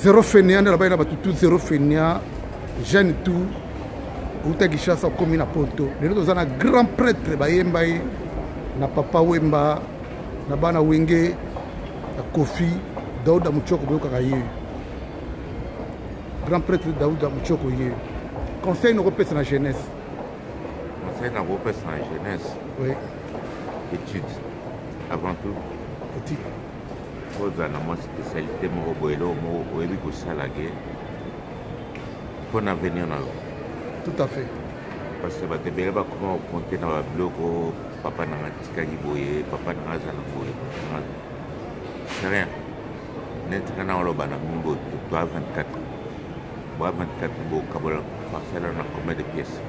Zero fainéant nde nalobaki na bato tout zero fainéant jeune tout outa Kinshasa okomi na poto lelo toza na grand prêtre bayemba ye na papa Wemba na bana Wenge na Kofi Dauda Muchoko boyokaka ye grand prêtre Dauda Muchoko ye conseil nakopesa na jeunesse. Conseil nakopesa na jeunesse, oui. Étude avant tout. Étude. Ozala na mwa spécialité moko boye, eloko moko oyebi kosala ke mpo na avenir na yo. Tout à fait. Parce que bato ebele bakoma kokonte na babiloko, papa nanga atikaki boye, papa nanga aza na boye, papa nanga, c'est rien. Neti nga na oloba na bino boye, toa 24, boa 24, bokabola parcelle na combien de pièces?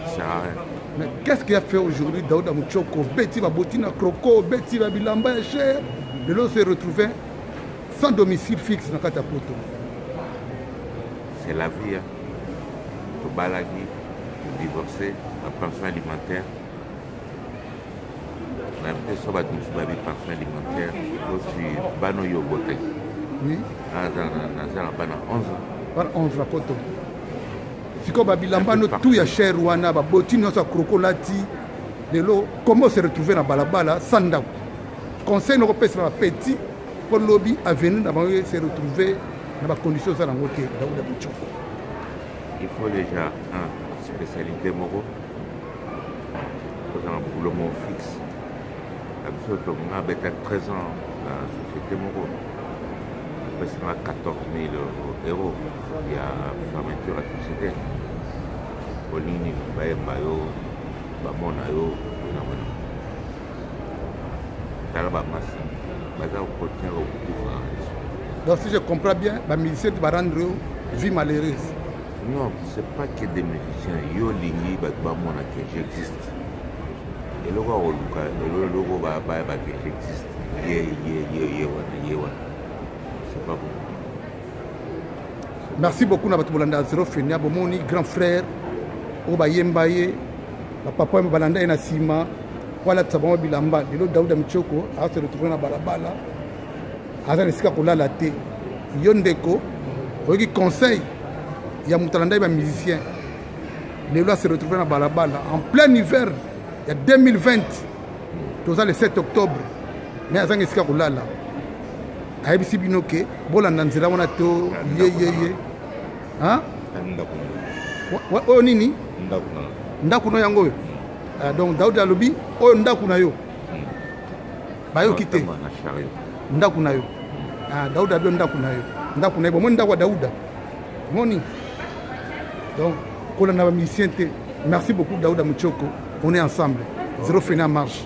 Ça sert à rien. Mais qu'est-ce qui a fait aujourd'hui Daouda Muchoko beti baboti na croco, beti ba bilamba ya cher, lelo se retrouver sans domicile fixe na kati ya poto? C'est la vie, hein. Tobalaki, todivorcé, ba pension alimentaire na biso, bato mosusu babi pension alimentaire osi bana oyo obotaki. Oui. Naza na bana 11. Bana 11 na poto. Sikoyo babilamba no tout ya cher wana, baboti nyonso ya croco lati, lelo comment se retrouver na balabala sans ndako? Conseil nakopesa na bapeti mpo lobi avenir na bango se retrouver na bacondition oza nango te, Dauda Muchoko? Il faut déjà un spécialité moko, kozala boulot moko fixe. Na biso tonga abeta 13 ans na société moko, apesanga 14 000 euros ya fermeture ya société. Olingi nini? Bayemba yo, bamona yo namona. Tala bamasi baza kokontinue kokufa. Donc si je comprends bien, bamusicien te barendre yo vie malheureuse? Non, c'est pas que des musiciens. Yo olingi bato bamona ke j'existe, eloko ya koluka eloko bayeba ke j'existe, ye ye ye ye wana, ye wana, c'est pas bon. Merci beaucoup na bato bolanda Zero Fenia. Bomoni grand frère oyo bayemba ye, bapapa oyo balanda ye na nsima po alatisa bango bilamba. Lelo Dauda Michoko ase retrouve na balabala, aza na esika kolala te. Yo ndeko oyoki conseil ya moto alanda ye bamusicien, lelo ase retrouve na balabala en plein hiver ya 2020, toza le 7 octobre, mais azanga esika kolala. Ayebisi bino ke bolanda nzela wana to ye ye ye. Oyo nini? Ndako no yango oyo. Donc Daudi alobi oyo ndako na yo, bayoki te ndako na yo. Dauda alobi ndako na yo, ndako na ye. Bomoni ndako ya Dauda, moni. Donc kolanda bamusicien te. Merci beaucoup Dauda Muchoko, on est ensemble. Zéro fena marche.